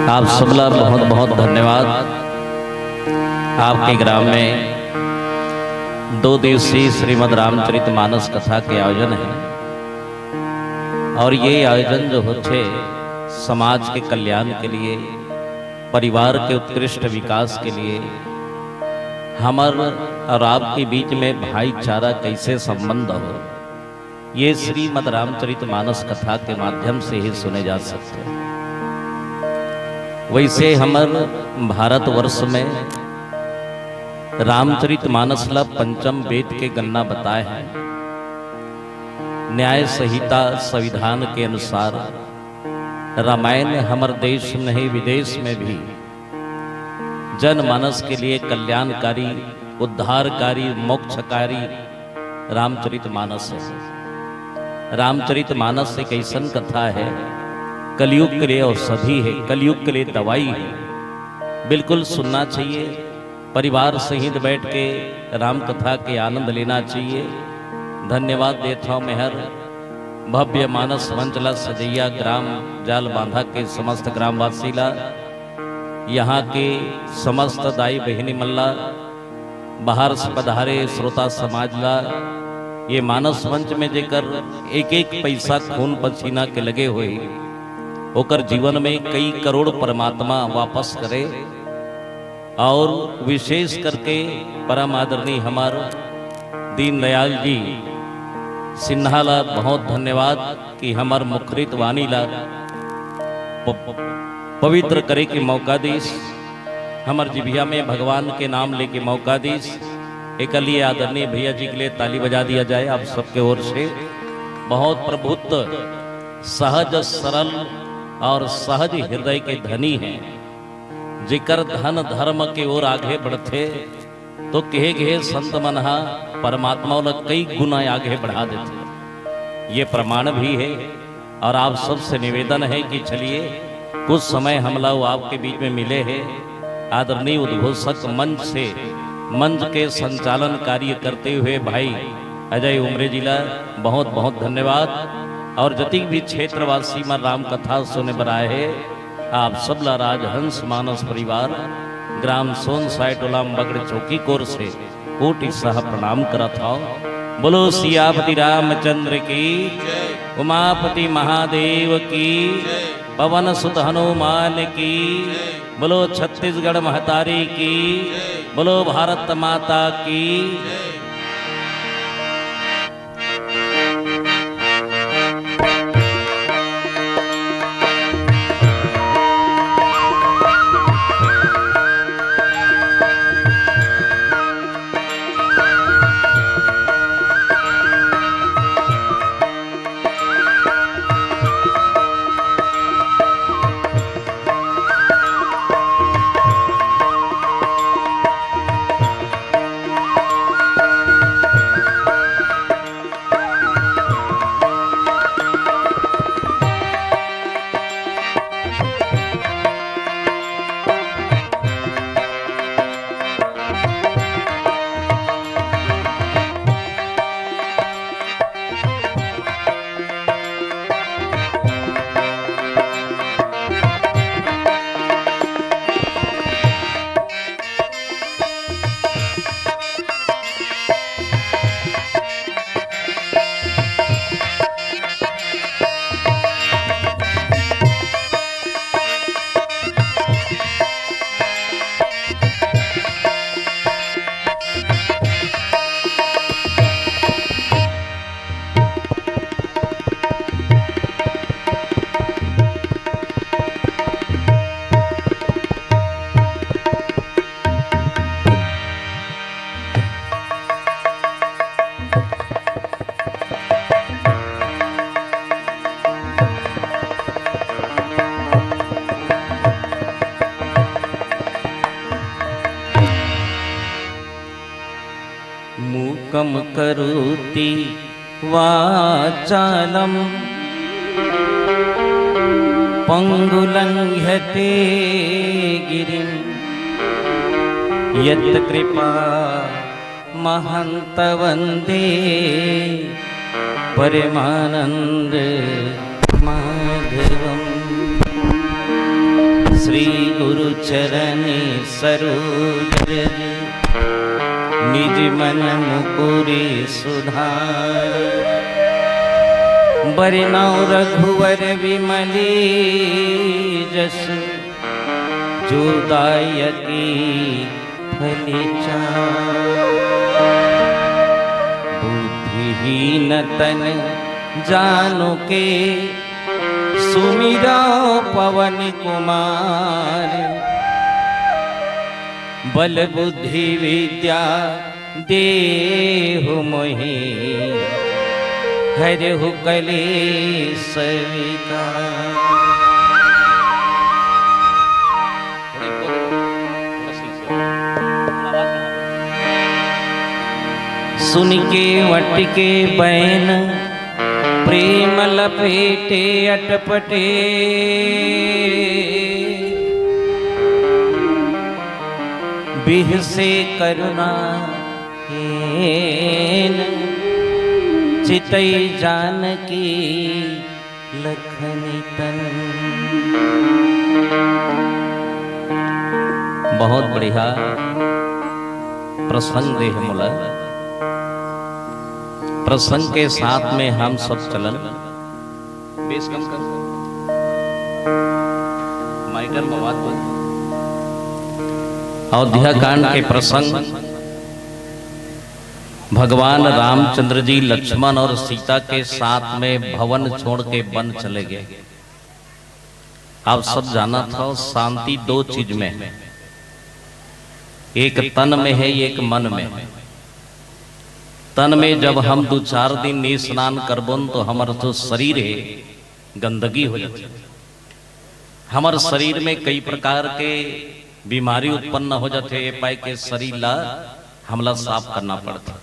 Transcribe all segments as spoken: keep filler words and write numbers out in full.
आप सबला बहुत बहुत धन्यवाद। आपके ग्राम में दो दिवसीय श्रीमद् रामचरित मानस कथा के आयोजन है और ये आयोजन जो होथे समाज के कल्याण के लिए, परिवार के उत्कृष्ट विकास के लिए, हमर और आपके बीच में भाईचारा कैसे संबंध हो, ये श्रीमद् रामचरित मानस कथा के माध्यम से ही सुने जा सकते हैं। वैसे हमर भारतवर्ष में रामचरित मानस ला पंचम वेद के गन्ना बताए हैं। न्याय संहिता संविधान के अनुसार रामायण हमर देश में ही विदेश में भी जनमानस के लिए कल्याणकारी, उद्धारकारी, मोक्षकारी रामचरित मानस है। रामचरित मानस एक ऐसन कथा है, कलयुग के लिए औषधि है, कलयुग के लिए दवाई है। बिल्कुल सुनना चाहिए, परिवार सहित बैठ के राम कथा के आनंद लेना चाहिए। धन्यवाद देत हौं मेहर भव्य मानस मंच ला सजैया ग्राम जाल बांधा के समस्त ग्रामवासी ला, यहाँ के समस्त दाई बहिनी मन ला, बाहर से पधारे श्रोता समाज ला, ये मानस मंच में जेकर एक एक पैसा खून पसीना के लगे होही, ओकर जीवन में कई करोड़ परमात्मा वापस करे। और विशेष करके परम आदरणीय हमार दीनदयाल जी सिन्हा ला बहुत धन्यवाद कि हमर मुखरित वाणी ला प-, पवित्र करे के मौका दीस, हमर जिभिया में भगवान के नाम लेके मौका दीस। एक लिए आदरणीय भैया जी के लिए ताली बजा दिया जाए आप सबके ओर से। बहुत प्रभुत्व, सहज सरल और सहज हृदय के धनी हैं। जेकर धन धर्म के ओर आगे बढ़थे, तो कहे गए संत मन हा परमात्मा ला कई गुना आगे बढ़ा देथे। ये प्रमाण भी है। और आप सबसे निवेदन है कि चलिए, कुछ समय हम लोग आपके बीच में मिले हैं। आदरणीय उद्घोषक मंच से, मंच के संचालन कार्य करते हुए भाई अजय उमरे जी ला बहुत बहुत धन्यवाद। और जतिक भी क्षेत्रवासी मन राम कथा सुने बर आए हैं, आप सबला राजहंस मानस परिवार, ग्राम सोनसाय टोला बगड़ चौकी कोर से कोटि सह प्रणाम करत हौं। बोलो सियापति रामचंद्र की, उमापति महादेव की, पवन सुत हनुमान की, बोलो छत्तीसगढ़ महतारी की, बोलो भारत माता की। मूकं करोति वाचालं पङ्गुं लङ्घयते गिरिं। यत्कृपा महन्तं वन्दे परमानन्द माधवम्। श्री गुरु चरण सरोज रज, निज मन मुकुरि सुधार। बरनउँ रघुवर विमल जसु, जो दायक फल चार। बुद्धिहीन तन जानिके, सुमिरउँ पवन कुमार। बल बुद्धि विद्या देहु मोहि, हरहु कलेस विकार। सुनिके वटिके बैन, प्रेम लपेटे अटपटे। बिहसे करुणा हीन, चितई जानकी लखन तन। बहुत बढ़िया प्रसंग दे हे मोला। प्रसंग के साथ में हम सब चलन। बेस कम कर। माइटर में बात बोल। अयोध्या कांड के प्रसंग, भगवान रामचंद्र जी लक्ष्मण और सीता के साथ में भवन छोड़ के वन चले गए। आप सब जानत हो, शांति दो चीज में है, एक तन में है, एक मन में है। तन में जब हम दू चार दिन नी स्नान करबोन, तो हमर जो शरीर है, गंदगी हो जाथे। हमर शरीर में कई प्रकार के बीमारी उत्पन्न हो जाथे, ये पाए के शरीर ला हमला साफ करना पड़थे।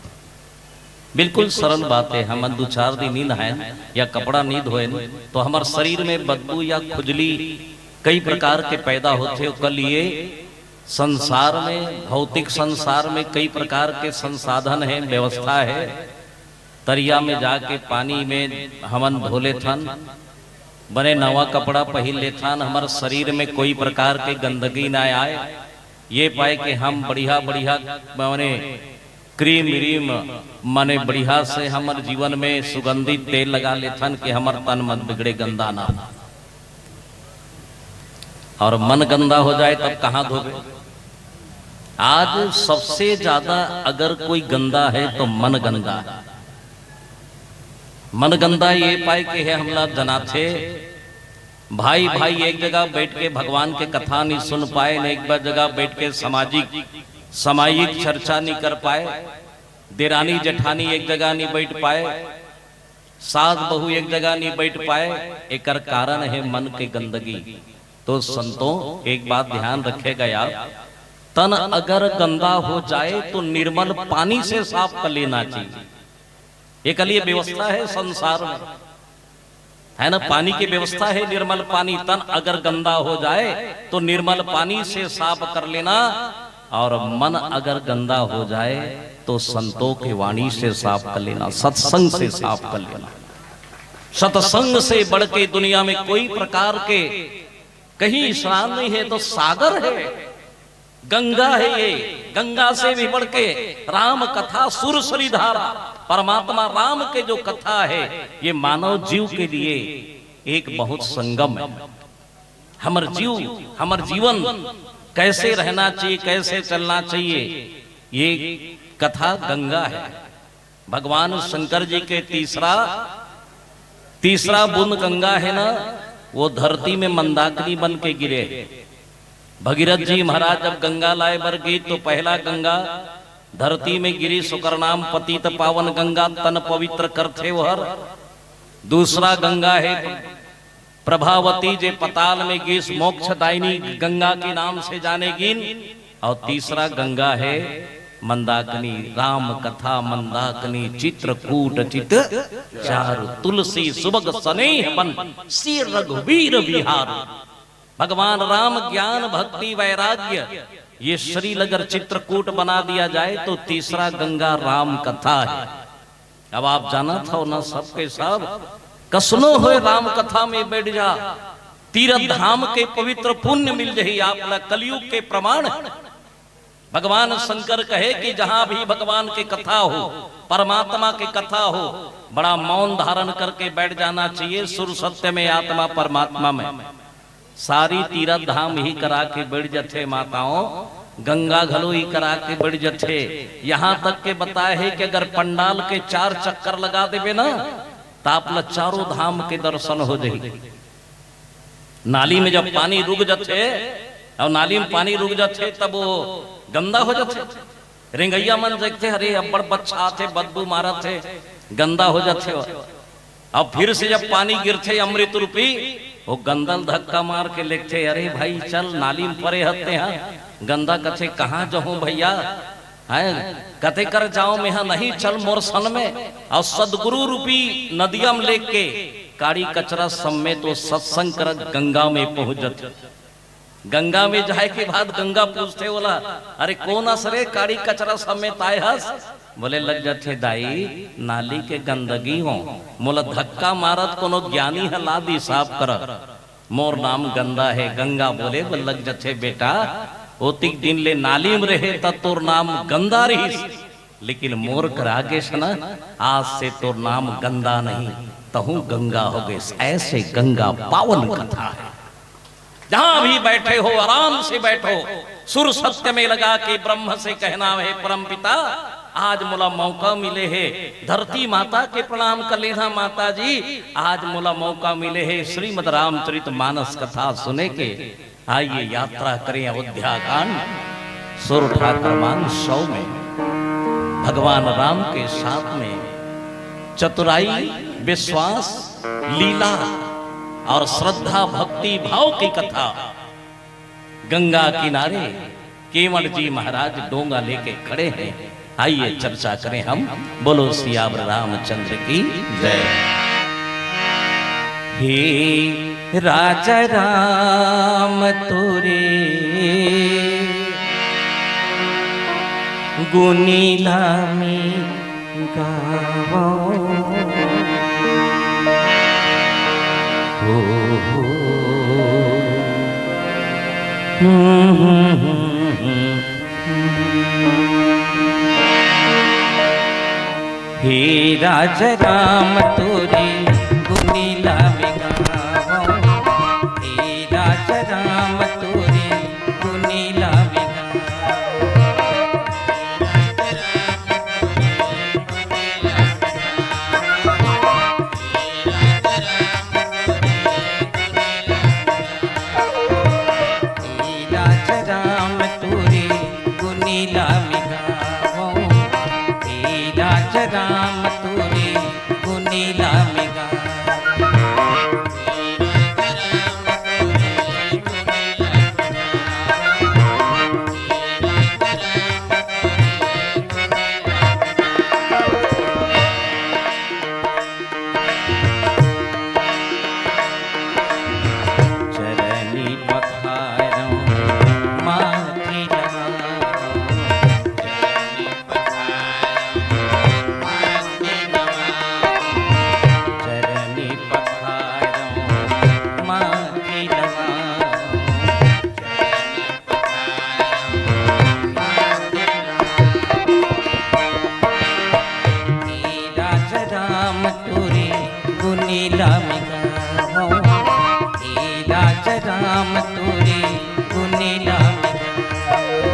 बिल्कुल सरल बात है, हमन दू चार दिन नी नहाएन या कपड़ा नी धोएन, तो हमर शरीर में बदबू या खुजली कई प्रकार के पैदा होथे। ओकर लिए संसार में, भौतिक संसार में कई प्रकार के संसाधन है, व्यवस्था है। तरिया में जाके पानी में हमन धो लेथन, बने नवा कपड़ा पहिर लेथन, हमर शरीर में कोई प्रकार के गंदगी ना आए। ये पाए कि हम बढ़िया बढ़िया, माने क्रीम व्रीम, माने बढ़िया से हमर जीवन में सुगंधित तेल लगा लेथन कि हमर तन मन बिगड़े, गंदा ना हो। और मन गंदा हो जाए तब कहाँ धोबे? आज सबसे ज्यादा अगर कोई गंदा है तो मन गंदा है। मन गंदा ये पाए के है, हमला जनाथे। भाई भाई एक जगह बैठ के भगवान के कथा नहीं सुन पाए, न एक बार जगह बैठ के सामाजिक सामायिक चर्चा नहीं कर पाए, देरानी जेठानी एक जगह नहीं बैठ पाए, सास बहू एक जगह नहीं बैठ पाए। एकर कारण है मन के गंदगी। तो संतों, एक बात ध्यान रखेगा यार, तन अगर गंदा हो जाए तो निर्मल पानी से साफ कर लेना चाहिए। एक लिए व्यवस्था है संसार में, है ना, पानी की व्यवस्था है, निर्मल पानी। तन अगर गंदा हो जाए तो निर्मल पानी से साफ कर लेना, और मन अगर गंदा हो जाए तो संतों की वाणी से साफ कर लेना, सत्संग से साफ कर लेना। सत्संग से बढ़ के दुनिया में कोई प्रकार के कहीं स्नान नहीं है, तो सागर है, गंगा है ये। गंगा से भी बढ़ के राम कथा, सुरसरी धारा, परमात्मा राम के जो कथा है, ये मानव जीव के लिए एक बहुत संगम है। हमर जीव, हमर जीवन कैसे रहना चाहिए, कैसे चलना चाहिए, ये कथा गंगा है। भगवान शंकर जी के तीसरा, तीसरा बूंद गंगा है ना, वो धरती में मंदाकिनी बन के गिरे। भगीरथ जी महाराज जब गंगा लाए बर गे, तो पहला गंगा धरती में गिरी, सुकर नाम पतित पावन गंगा, तन पवित्र करथे ओहर। दूसरा गंगा है प्रभावती, जे पताल में गिस, मोक्षदायिनी गंगा के नाम से जाने गिन। और तीसरा गंगा है मंदाकिनी, राम कथा मंदाकिनी, चित्रकूट चित चारु, तुलसी सुभग सनेह बन, श्री रघुवीर विहार। भगवान राम ज्ञान भक्ति वैराग्य, ये शरीर अगर चित्रकूट बना दिया जाए तो तीसरा गंगा राम कथा है। अब आप जानत हो ना, सबके सब कसनो होए राम कथा में बैठ जा, तीरथ धाम के पवित्र पुण्य मिल जही आप ला। कलयुग के प्रमाण भगवान शंकर कहे कि जहां भी भगवान के कथा हो, परमात्मा के कथा हो, बड़ा मौन धारण करके बैठ जाना चाहिए। सुर सत्य में, आत्मा परमात्मा में। सारी तीरथ धाम ही करा के बैठ जथे माताओं, गंगा घलो ही करा के बैठ जथे। यहां तक के बताए हे कि अगर पंडाल के चार चक्कर लगा देबे ना, त आप ला चारों धाम के दर्शन हो जाही। नाली में जब पानी रुक जथे, अउ नाली में पानी रुक जथे, तब वो गंदा हो जथे। रेंगइया मन देखथे, "अरे, अब्बड़ बच्छा आथे, बदबू मारत हे, गंदा हो जथे वो।" अब फिर से जब पानी गिरथे अमृत रूपी, वो गंदा ल धक्का मार के लेगथे, "अरे भाई, चल, नाली में परे हते हा, गंदा।" कथे, "कहाँ जहूं भैया?" हैं, कते कर जाओ मेहा नहीं, चल मोर सन में। अउ सदगुरु रूपी नदिया में लेके काड़ी कचरा समेत वो सत्संग करत गंगा में पहुंच जथे। गंगा में जाए के बाद गंगा पूछथे ओला, "अरे कोन अस रे, काड़ी कचरा समेत आए हस?" बोले लग जथे, "दाई, नाली के गंदगी हो, मोला धक्का मारत कोनो ज्ञानी ह ला दी साफ करत।" मोर नाम गंदा हे। गंगा बोले बर लग जथे, "बेटा, ओतिक दिन ले नाली में रहे त तोर नाम गंदा रहिस, लेकिन मोर करा गेस ना, आज से तोर नाम गंदा नहीं, तहूं गंगा हो गेस।" ऐसे गंगा पावन कथा हे। जहां भी बैठे हो, आराम से बैठो, सुर सत्य में लगा के ब्रह्म से कहना हे, "परम पिता, आज मोला मौका मिले हे, धरती माता के प्रणाम कर लेना माता जी, आज मोला मौका मिले हे श्रीमद् रामचरित मानस कथा सुने के।" आइए यात्रा करें अयोध्या कांड। सुर ठाकुर मान सौ में भगवान राम के साथ में चतुराई, विश्वास, लीला और श्रद्धा, भक्ति भाव की कथा। गंगा किनारे केवल जी महाराज डोंगा लेके खड़े हैं। आइए चर्चा करें हम। बोलो सियावर रामचंद्र की जय। हे राजा राम तोरे गुनी ला में गावो। हो, हो। हम्म, हम्म, हम्म, हम्म। हे राज राम तोरे गुनी ला में गावो। हे राज राम तोरे गुनी ला में गावो। हे राज राम तोरे गुनी ला में गावो। हे राज राम तोरे गुनी ला में गावो। चरनी पखारौं माथे नवावौं। चरनी पखारौं माथे नवावौं। चरनी पखारौं माथे नवावौं। हे राजा राम तोरे गुनी ला में गावौं। हे राजा राम तोरे गुनी ला में गावौं।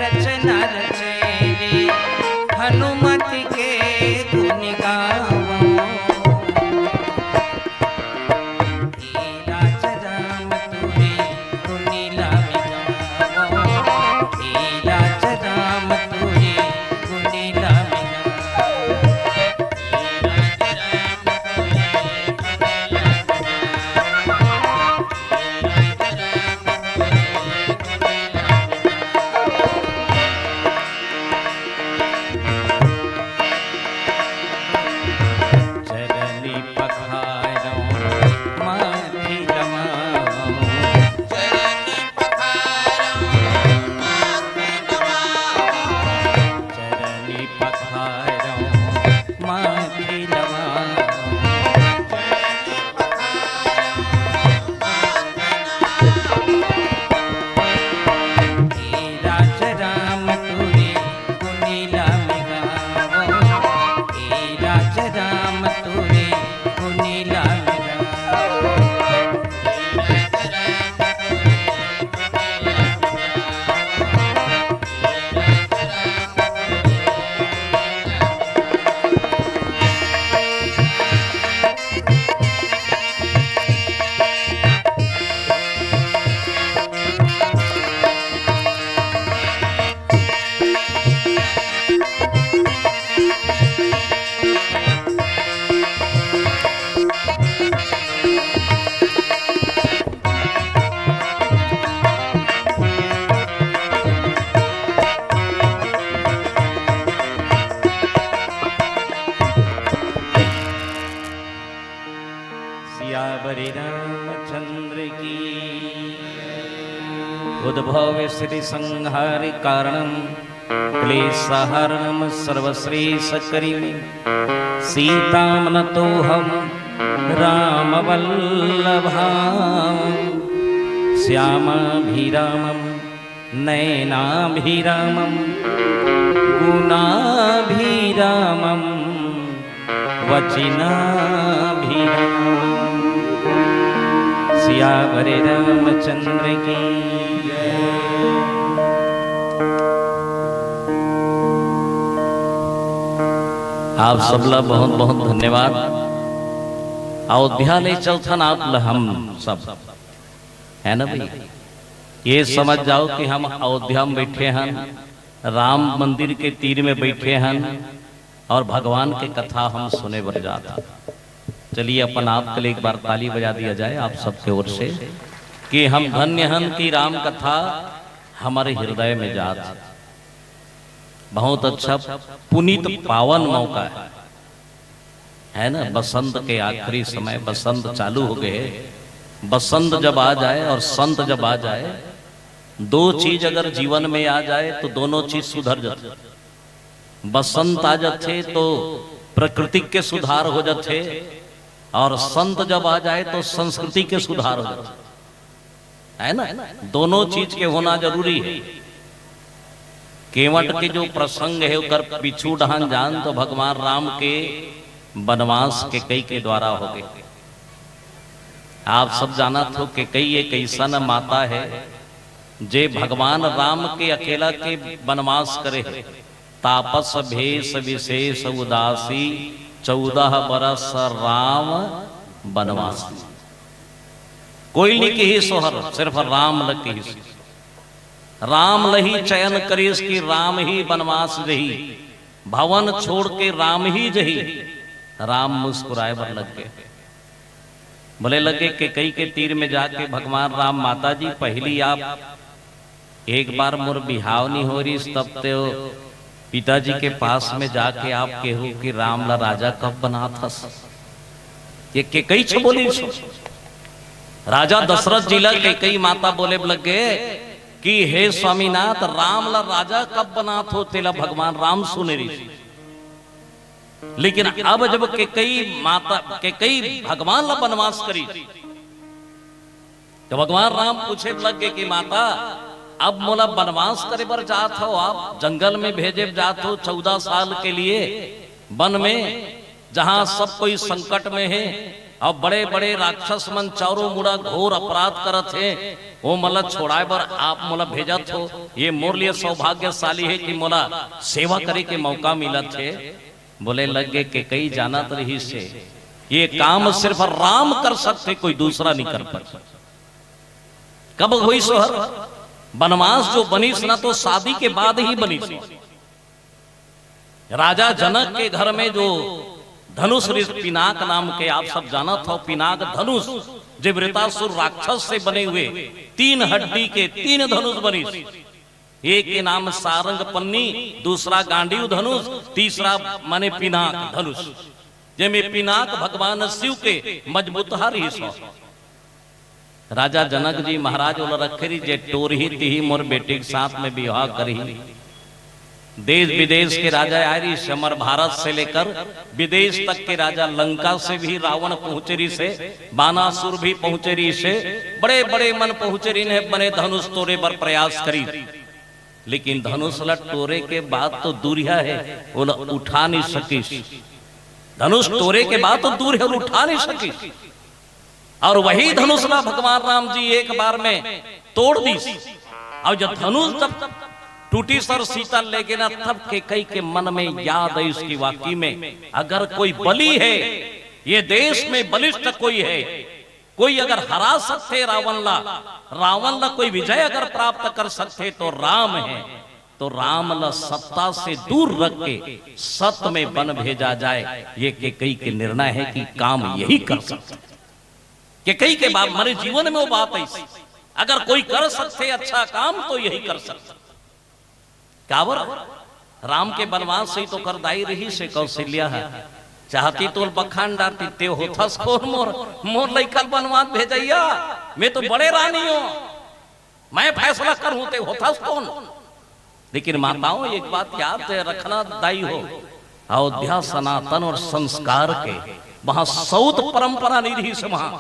रचना रचे रे, हनुमत के गुण गावो। हे राजा राम तोरे गुण लावे गावो। हे राजा राम तोरे गुण लावे गावो। चरनी पखारौ माथि नमावौ। चरनी पखारौ माथि नमावौ। चरनी पखारौ माथि नमावौ। हे राजा राम तोरे गुण लावे गावो। हे राजा राम तोरे गुण लावे गावो। सियावर रामचंद्र की। उद्भव स्थिति संहार कारणम क्लेश हरणम सर्वश्रेष्ठ करिमे। सीताम नतोहम राम वल्लभाम। श्यामाभिरामम नैनाभिरामम गुणाभिरामम वचनाभिरामम। सियावर रामचंद्र की जय। आप सबला बहुत बहुत धन्यवाद। अयोध्या ले चलथन आप ल हम सब, है ना भाई? ये समझ जाओ कि हम अयोध्या में बैठे हन, राम मंदिर के तीर में बैठे हन और भगवान के कथा हम सुने बर जात हन। चलिए, अपन आप के लिए एक बार ताली बजा दिया जाए आप सबके ओर से कि हम धन्य हन कि राम कथा हमारे हृदय में जात हे। बहुत अच्छा, पुनीत पावन मौका है, है ना? बसंत के आखिरी समय, बसंत चालू हो गए। बसंत जब आ जाए और संत जब आ जाए, दो चीज अगर जीवन में आ जाए तो दोनों चीज सुधर जाते। बसंत आ जाथे तो प्रकृति के सुधार हो जाथे, और संत जब आ जाए तो संस्कृति के सुधार हो जाथे, है ना? दोनों चीज के होना जरूरी है। केवट के जो प्रसंग है, ओकर पीछू डहान जान तो भगवान राम के बनवास कैकई के द्वारा हो गए। आप सब जानत हो, कैकई एक ऐसन माता है जे भगवान राम के अकेला के बनवास करे है। तापस भेष विशेष उदासी, चौदह बरस राम बनवासी। कोई नहीं किहिस सोहर, सिर्फ राम ल किहिस। राम ल ही चयन करिस कि राम ही बनवास जही, भवन छोड़ के राम ही जही। राम मुस्कुराए बर लग गए। बोले लगे, कैकई के तीर में जाके, भगवान राम, माता जी, पहली आप एक बार मोर बिहाव नहीं हो रही, तब ते पिताजी के पास में जाके आप केहू कि राम ला राजा कब बनात हस? ये कैकई छ बोली छ। राजा दशरथ जी ला कैकई माता बोले लग गए कि हे स्वामीनाथ, राम ला राजा कब बनात हो, तेला भगवान राम सुने रही। लेकिन अब जब कैकई माता, कैकई भगवान ला बनवास करी, तो भगवान राम पूछे लग गए कि माता, अब मोला बनवास करे बर जात हो, आप जंगल में भेजे जात हो चौदह साल के लिए वन में, जहां सब कोई संकट में है, अब बड़े बड़े राक्षस मन चारों मुड़ा घोर अपराध करत हे, वो मन ला छोड़ाए बर आप मोला भेजत हो। ये मोर लिए सौभाग्यशाली हे कि मोला सेवा करे के मौका मिलत हे। बोले लगे, केकई जानत रहिस हे, ये काम सिर्फ राम कर सकथे, कोई दूसरा नहीं कर पाए। कब होइस हर? बनवास जो बनिस ना, तो शादी के बाद ही बनिस। राजा जनक के घर में जो धनुष रिस-, पिनाक नाम के, आप सब जानत हो, पिनाक धनुष, जे वृतासुर राक्षस से बने हुए तीन हड्डी के तीन धनुष बनिस। एक के नाम सारंग पन्नी, दूसरा गांडीव धनुष, तीसरा माने पिनाक धनुष, जेमे पिनाक भगवान शिव के मजबूत हार ही सो। राजा जनक जी महाराज ओला रखे रही, जे टोरही तिही मोर बेटी के साथ में विवाह करही। देश विदेश के राजा आए रही, समर भारत से लेकर विदेश तक के राजा, लंका से भी रावण पहुंचे रही से, बानासुर भी पहुंचे रही से, बड़े बड़े मन पहुंचे रही ने, बने धनुष टोरे बर प्रयास करी। लेकिन धनुष ला टोरे के बाद तो दूरिहा है, ओला उठा नहीं सकिस। धनुष टोरे के बाद तो दूर है, उठा नहीं सकिस। और वही धनुष ला भगवान राम जी एक बार में तोड़ दीस। और जब धनुष जब टूटिस अउ सीता लेगे ना, तब केकई के मन में याद आइस कि वाकई में अगर कोई बली है, ये देश में बलिष्ठ कोई है, कोई अगर हरा सकथे रावण ला, रावण ला कोई विजय अगर प्राप्त कर सकथे तो राम है। तो राम ला सत्ता से दूर रख के सत में बन भेजा जाए, ये केकई के निर्णय है कि काम यही कर सकथे। केकई के बाप माने जीवन में वो बात आइस, अगर कोई कर सकथे अच्छा काम तो यही कर सकथे। काबर? राम के बनवास से ही तो ओकर दाई रहिस हे कौशल्या ह। चाहती तो बखान डारती, ते होथस कोन मोर, मोर लइका ल बनवास भेजइया, मैं तो बड़े रानी हों, मैं फैसला करहूं, ते होथस कोन। लेकिन माताओं, एक बात याद रखना दाई हो, अयोध्या सनातन और संस्कार के, वहां सौत परंपरा नहीं रहिस हे, वहां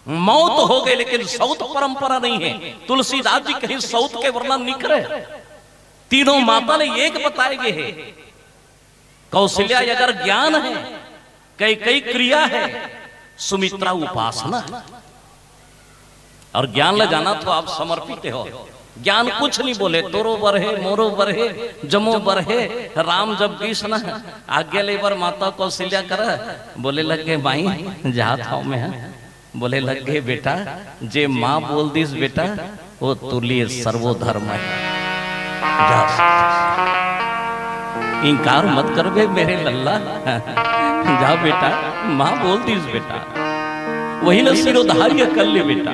मौत हो गए, लेकिन सौत परंपरा नहीं है। तुलसीदास जी कहीं सौत के वर्णन नहीं करे। तीनों माता ले एक बताए गए हे। कौशल्या अगर ज्ञान है, कैकई क्रिया है, सुमित्रा उपासना है। और ज्ञान ला जाना तो आप समर्पित हो। ज्ञान कुछ नहीं बोले, तोरो बर हे, मोरो बर हे, जमो बर हे। राम जब गिस ना, आज्ञा ले बर माता कौशल्या करा, बोले लगे, माई, जात हंव मैं, हां। बोले लगे, बेटा, जे माँ बोल दिस बेटा, वो तोर लिए सर्वोधर्म है। जा, इनकार मत करबे मेरे लल्ला। जा बेटा, माँ बोल दिस बेटा, वही ला शिरोधार्य कर ले बेटा,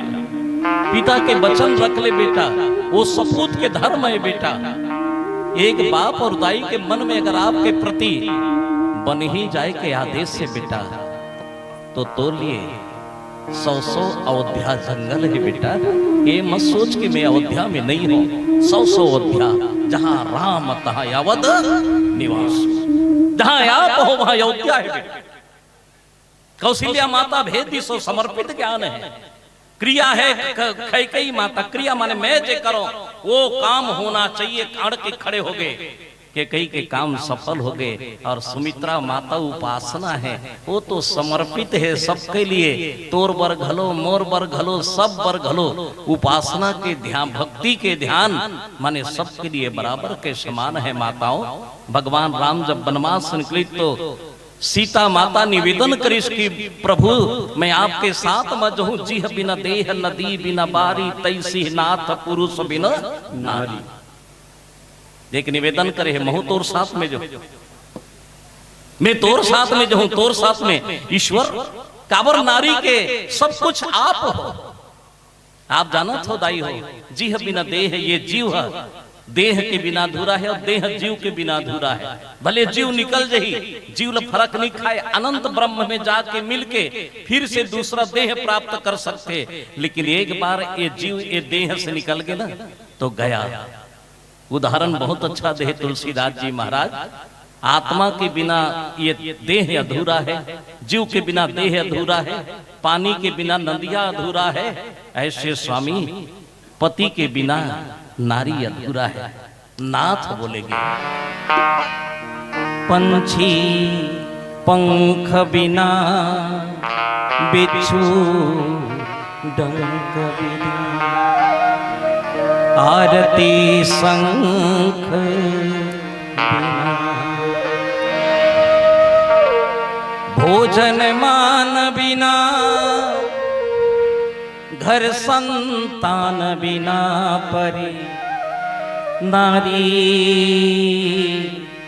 पिता के वचन रख ले बेटा, वो सपूत के धर्म है बेटा। एक बाप और दाई के मन में अगर आपके प्रति बन ही जाए के आदेश से बेटा, तो तोर लिए सौ सौ अयोध्या जंगल है बेटा। ये मत सोच कि मैं अयोध्या में नहीं हूं। सौ सौ अयोध्या, जहां राम तहां यावत निवास, जहां आप हो वहां अयोध्या है बेटा। कौशल्या माता भेज दिस, समर्पित ज्ञान है, क्रिया है। क-, कैकई माता, क्रिया माने मैं जे करो वो काम होना चाहिए, अड़ के खड़े हो गए। कैकई के काम सफल हो गए। और सुमित्रा माता उपासना है, वो तो समर्पित है सबके लिए, तोर बर घलो, मोर बर घलो, सब बर घलो। उपासना के ध्यान, भक्ति के ध्यान माने सबके लिए बराबर के समान है माताओं। भगवान राम जब वनवास से निकलिस तो सीता माता निवेदन करिस कि प्रभु, मैं आपके साथ म जहूं, जिह बिना देह नदी बिना बारी, तैसी नाथ पुरुष बिना नारी। एक निवेदन करे हे, महूं तोर साथ में जहूं, मैं तोर साथ में जहूं, तोर साथ में ईश्वर। काबर नारी के सब कुछ आप हो। आप जानत हो दाई हो, जिह बिना देह, ये जीव ह देह के बिना अधूरा है और देह जीव के बिना अधूरा है। भले जीव निकल जही, जीव ल फरक नहीं खाए, अनंत ब्रह्म में जाके मिलके फिर से दूसरा देह प्राप्त कर सकथे, लेकिन एक बार ये जीव ये देह से निकल गे ना तो गया। उदाहरण बहुत अच्छा दे तुलसीदास जी महाराज। आत्मा के बिना ये देह अधूरा है, जीव के बिना देह अधूरा है, पानी के बिना नदिया अधूरा है। ऐसे स्वामी, पति के बिना नारी अधूरा है। नाथ बोलेंगे, पंछी पंख बिना बिच्छू डंक बिना, आरती शंख बिना, भोजन मान बिना, घर संतान बिना परी, नारी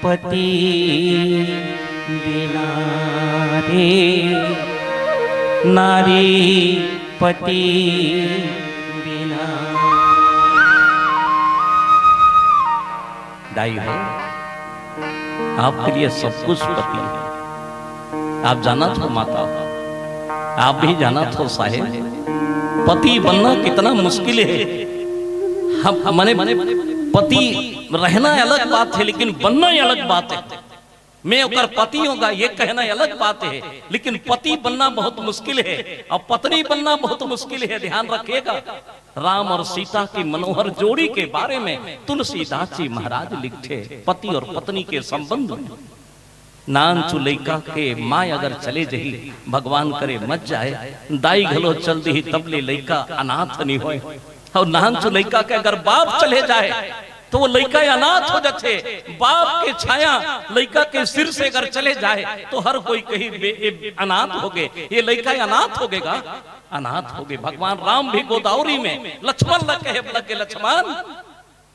पति बिना रे, नारी पति बिना। दाई हो, आपके लिए सब कुछ पति है। आप जानत हो माता, आप भी जानत हो साहेब, पति बनना कितना मुश्किल है। हम, माने, पति रहना अलग बात है, लेकिन बनना ही अलग बात है। मैं ओकर पति होगा, ये कहना अलग बात है, लेकिन पति बनना बहुत मुश्किल है और पत्नी बनना बहुत मुश्किल है। ध्यान रखिएगा, राम और सीता की मनोहर जोड़ी के बारे में तुलसीदास जी महाराज लिखते, पति और पत्नी के संबंध में। नानचु लइका के माय अगर चले जही, भगवान करे मत जाए, दाई घलो चल दिही, तब ले लइका अनाथ नहीं होए। और नानचु लइका के अगर बाप चले जाए, तो वो लइका अनाथ हो जाथे। बाप के छाया लइका के सिर से अगर चले जाए, तो हर कोई कही, "बे-, ये अनाथ हो गए, ये लइका अनाथ हो गए गा, अनाथ हो गए।" भगवान राम भी गोदावरी में लक्ष्मण लग कहे, लग के, "लक्ष्मण,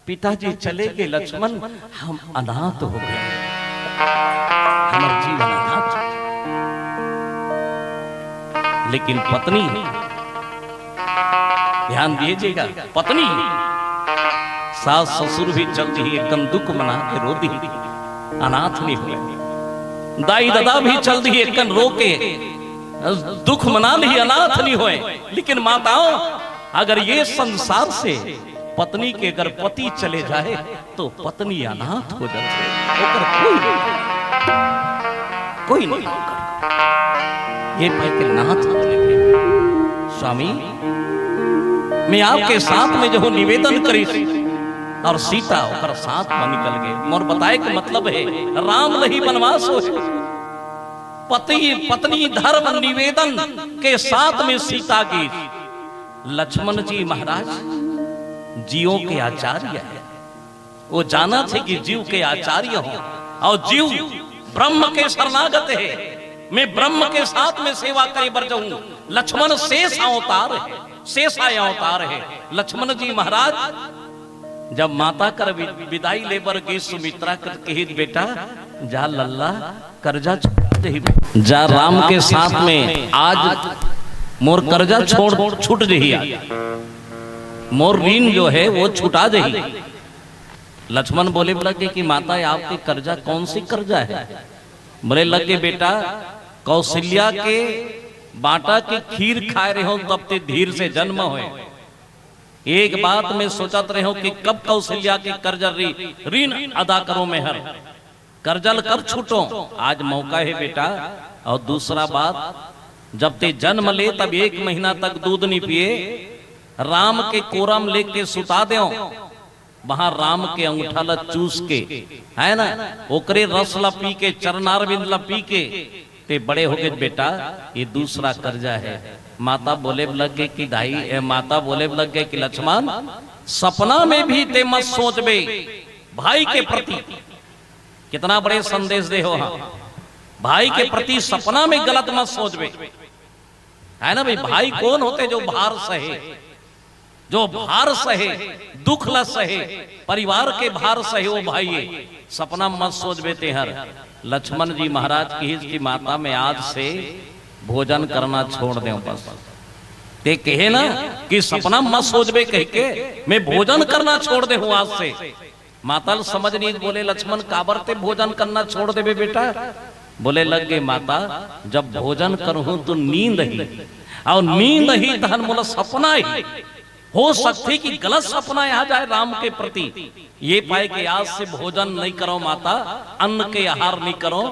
पिताजी चले गए लक्ष्मण, हम अनाथ हो गए, हमारा जीवन अनाथ हो गया।" लेकिन पत्नी, ध्यान दीजिएगा, पत्नी, सास ससुर भी चल दिही, एक कन दुख मना के रो दिही, अनाथ नहीं हुए। दाई ददा भी चल दिही, एक कन रो के दुख मना लिही, अनाथ नहीं होए। लेकिन माताओं, अगर ये संसार से पत्नी के अगर पति चले जाए, तो पत्नी अनाथ हो जाती है, ओकर कोई नहीं, कोई नहीं ओकर। ये पाए के नाथ बोले, "स्वामी, मैं आपके साथ में जो हूँ निवेदन करी थी," और सीता ओकर साथ में निकल गए। मोर बताए के मतलब है, राम लही बनवास हो, पति पत्नी धर्म निवेदन के साथ में सीता की। लक्ष्मण जी महाराज जीवों के आचार्य है, वो जाना थे कि जीव के आचार्य हो और जीव ब्रह्म के शरणागत है, मैं ब्रह्म के साथ में सेवा करे बर जाऊं। लक्ष्मण शेष अवतार है, शेषा अवतार है। लक्ष्मण जी महाराज जब माता कर वि-, विदाई लेबर गे सुमित्रा कर कहित, "बेटा, जा लल्ला, कर्जा छुटा जही, जा राम के साथ में आज मोर कर्जा छोड़, छूट जही, आज मोर ऋण जो है वो छुटा जही।" लक्ष्मण बोले लग गे कि माता, आपके कर्जा कौन सी कर्जा है? बोले लग गे, बेटा, कौशल्या के बाटा के खीर खाए रहे हो तब ते धीर से जन्म होए। एक बात में सोचत रहे हो कि कब कौशल्या के कर्जा री-, ऋण अदा करो मैं हर, कर्जा ल कब छूटो, आज मौका है बेटा। और दूसरा बात, जब ते जन्म ले तब एक महीना तक दूध नहीं पिए, राम के कोरम लेके सुता दो, वहां राम के अंगूठा ला चूस के, है ना, ओकरे रस ला पी के, चरणारविंद ला पी के ते बड़े हो गए बेटा। ये दूसरा कर्जा है। माता बोले लग गए कि दाई, ए, माता बोले लग गए कि लक्ष्मण, सपना में भी ते मत सोचबे भाई के प्रति। कितना बड़े संदेश दे हो, हाँ, भाई के प्रति सपना में गलत मत सोचबे, है ना भाई? भाई कौन होते जो भार सहे, जो भार सहे, दुख ला सहे, परिवार के भार सहे, वो भाई है। सपना मत सोचबे तेहर। लक्ष्मण जी महाराज कहिस कि माता, मैं आज से भोजन करना छोड़ देव बस। ते कहे ना कि सपना मत सोचबे कह के, मैं भोजन करना छोड़ दे हूं आज से। माता ल समझ नहीं, बोले, "लक्ष्मण, काबर ते भोजन करना छोड़ देबे बेटा?" बोले लग गए, "माता, जब भोजन करहूं तो नींद ही, और नींद ही तहन मोला सपना ही, हो सकथे कि गलत सपना आ जाए राम के प्रति। ये पाए कि आज से भोजन नहीं करो माता, अन्न के आहार नहीं करो,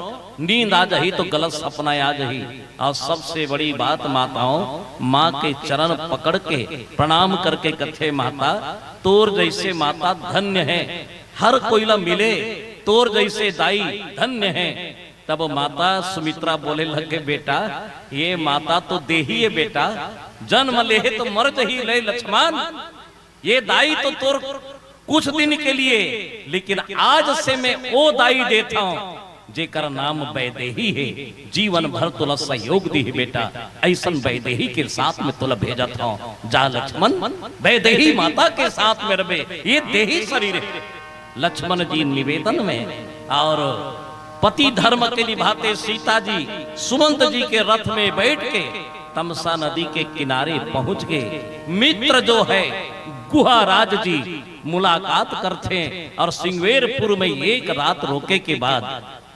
नींद आ जाही तो गलत सपना आ जाही।" और सबसे बड़ी बात माताओं, माँ के चरण पकड़ के प्रणाम करके कथे, "माता, तोर जैसे माता धन्य है, हर कोई ला मिले, तोर जैसे दाई धन्य है।" तब माता सुमित्रा बोले लगे, बेटा, ये माता तो देही है बेटा, जन्म लेहे तो मर जही ले लक्ष्मण, ये दाई तो तोर कुछ दिन के लिए, लेकिन आज से मैं ओ दाई देता हूं जेकर नाम वैदेही है, जीवन भर तोला सहयोग दी है बेटा। ऐसन वैदेही के साथ में तोला भेजत हूं, जा लक्ष्मण, वैदेही माता के साथ में रहे, ये देही शरीर है। लक्ष्मण जी निवेदन में और पति धर्म के निभाते सीता जी सुमंत जी के रथ में बैठ के तमसा नदी के किनारे पहुंच गए। मित्र जो है गुहा राज जी मुलाकात करते हैं और सिंगवेरपुर में एक रात रोके के बाद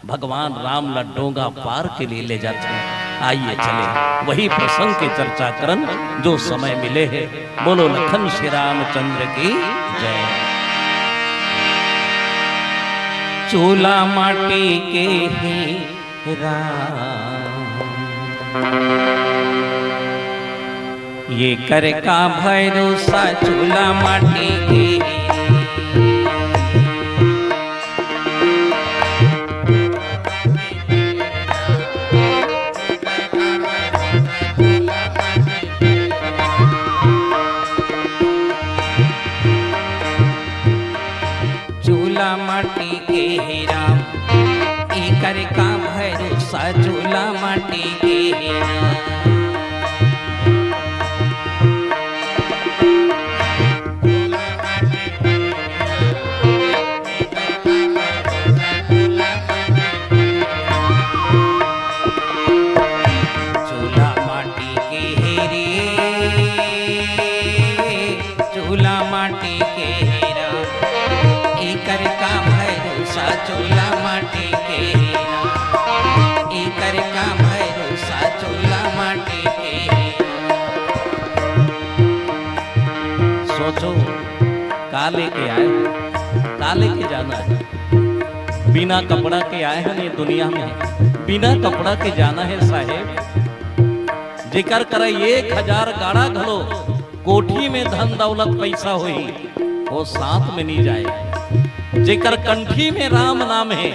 भगवान राम ला डोंगा पार के लिए ले जाते हैं। आइए चले वही प्रसंग के चर्चा करन जो समय मिले है। बोलो लखन श्री रामचंद्र की जय। चूल्हा माटी के ही राम, ये कर का भरोसा चूल्हा माटी के। चूल्हा माटी के हे राम, एकर का भरोसा चूल्हा माटी के हे राम। चूल्हा माटी के हे रे, चूल्हा माटी के हे राम, एकर का भरोसा चूल्हा माटी के हे राम, एकर का भरोसा चूल्हा माटी के हे राम। सोचो, का लेके आए हो, का लेके जाना है? बिना कपड़ा के आए हैं ये दुनिया में, बिना कपड़ा के जाना है साहेब। जेकर करा एक हजार गाड़ा घलो कोठी में धन दौलत पैसा होही, वो साथ में नहीं जाए। जेकर कंठी में राम नाम है,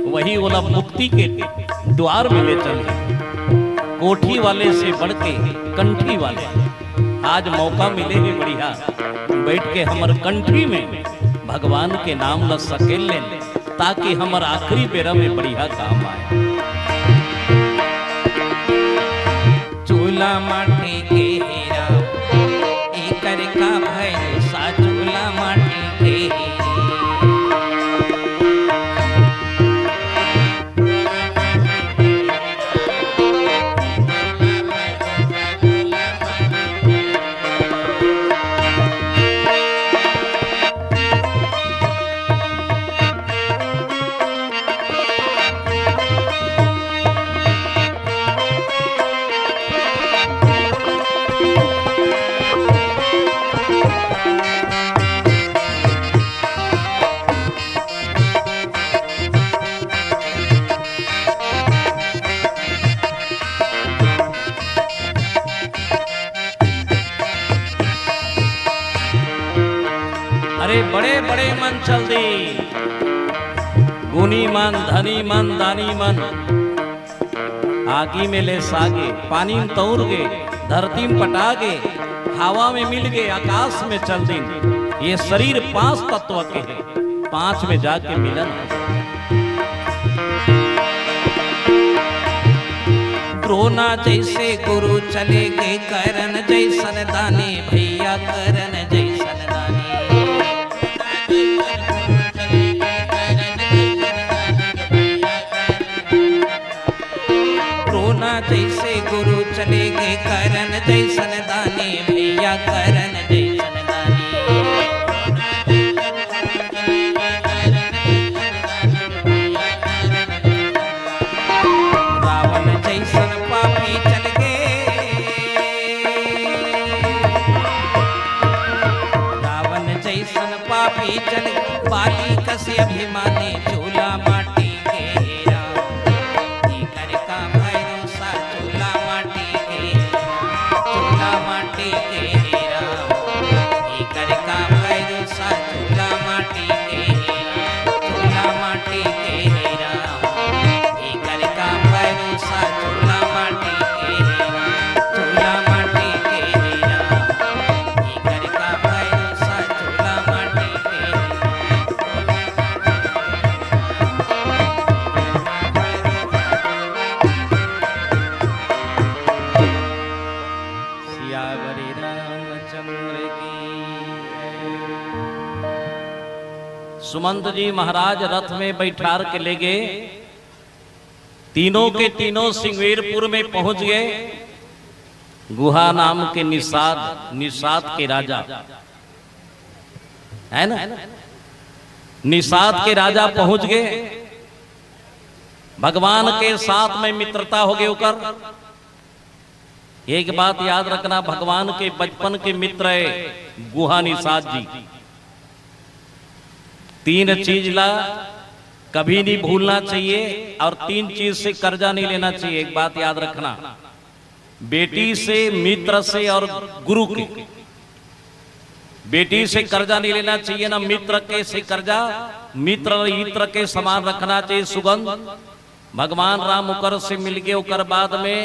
वही ओला मुक्ति के द्वार में ले चले। कोठी वाले से बढ़ के कंठी वाले। आज मौका मिले हे बढ़िया, बैठ के हमर कंठी में भगवान के नाम ल सकेल लेन, ताकि हमर आखिरी बेरा में बढ़िया काम आए। चूल्हा माटी के हे राम, एकर का भरोसा चूल्हा माटी के हे। अरे बड़े बड़े मन चल दी, गुनी मन, धनी मन, दानी मन, आगी में ले सागे, पानी में तौर गे, धरती में पटा गे, हवा में मिल गे, आकाश में चल दिन। ये शरीर पांच तत्व के है, पांच में जाके मिलन। द्रोणा जैसे गुरु चले गे, करण जैसन दानी भैया, करण जैसन दानी। द्रोणा जैसे गुरु चले गे, करण जैसन दानी भैया, करण जैसन दानी। रावण जैसन पापी चल गे, रावण जैसन पापी चल गे, बाली कस अभिमानी चूल्हा माटी के राम। एकर का भरोसा चूल्हा माटी के, चूल्हा माटी के राम। एकर का भरोसा चूल्हा माटी के, चूल्हा माटी के राम। एकर यशवंत जी महाराज रथ में बैठार के ले गए। तीनों के तीनों सिंगवेरपुर में पहुंच गए। गुहा नाम के निषाद, निषाद के राजा, है ना, निषाद के राजा पहुंच गए। भगवान के साथ में मित्रता हो गई ओकर। एक बात याद रखना, भगवान के बचपन के मित्र है गुहा निषाद जी। तीन चीज ला कभी नहीं भूलना चाहिए और तीन चीज से कर्जा नहीं लेना चाहिए। एक बात याद रखना, बेटी से, मित्र से और गुरु के। बेटी से कर्जा नहीं लेना चाहिए, ना मित्र के से कर्जा। मित्र इत्र के समान रखना चाहिए सुगंध। भगवान राम ओकर से मिलके ओकर बाद में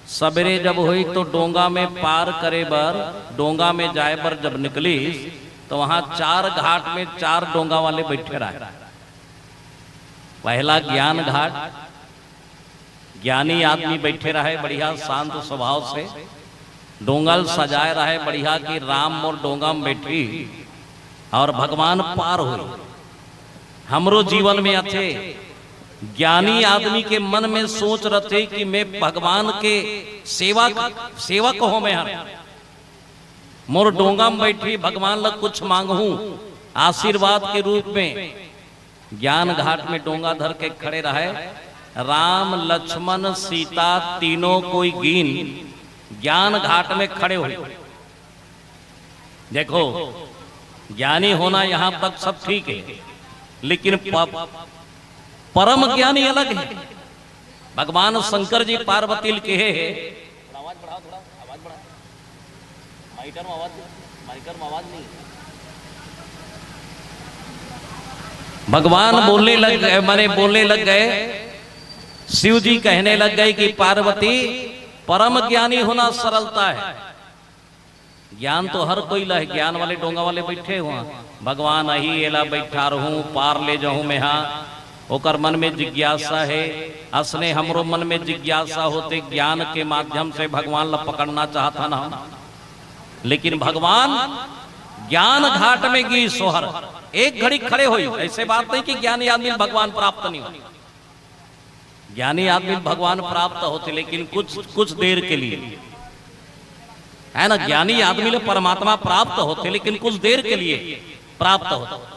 सबेरे जब होई तो डोंगा में पार करे बर, डोंगा में जाए बर जब निकलिस तो वहां चार घाट में चार डोंगा वाले बैठे रहे। पहला ज्ञान घाट, ज्ञानी आदमी बैठे रहे बढ़िया शांत स्वभाव से, डोंगा ल सजाए रहे बढ़िया कि राम मोर डोंगा में बैठी और भगवान पार हो। हमरो जीवन में अच्छे ज्ञानी आदमी के मन में सोच रथे कि मैं भगवान के सेवक, सेवक हो मैं हर। मोर डोंगा में बैठी भगवान ल कुछ मांगहूं आशीर्वाद के रूप में। ज्ञान घाट में डोंगा धर के खड़े रहे। राम, लक्ष्मण, सीता तीनों कोई गीन ज्ञान घाट में खड़े हुए। देखो, ज्ञानी होना यहां तक सब ठीक है, लेकिन प-, परम ज्ञानी अलग है। भगवान शंकर जी पार्वती ल कहे है, थोड़ा आवाज बढ़ाओ, थोड़ा आवाज बढ़ाओ। माइटर में आवाज नहीं, माइटर में आवाज नहीं। भगवान बोलने लग गए, माने बोलने लग गए, शिव जी कहने लग गए कि पार्वती, परम ज्ञानी होना सरलता है। ज्ञान तो हर कोई ला है, ज्ञान वाले डोंगा वाले बैठे हुआ। भगवान अही एला बैठारहूं, पार ले जाऊं मैं हा। ओकर मन में जिज्ञासा है, असने हमरो मन में जिज्ञासा होते, ज्ञान के माध्यम से भगवान ला पकड़ना चाहत हन हम। लेकिन भगवान ज्ञान घाट में गी सोहर, एक घड़ी खड़े होई। ऐसे बात नहीं कि ज्ञानी आदमी भगवान प्राप्त नहीं हो। ज्ञानी आदमी भगवान प्राप्त होते, लेकिन कुछ, कुछ देर के लिए, है ना। ज्ञानी आदमी ले परमात्मा प्राप्त होते, लेकिन कुछ देर के लिए प्राप्त होते।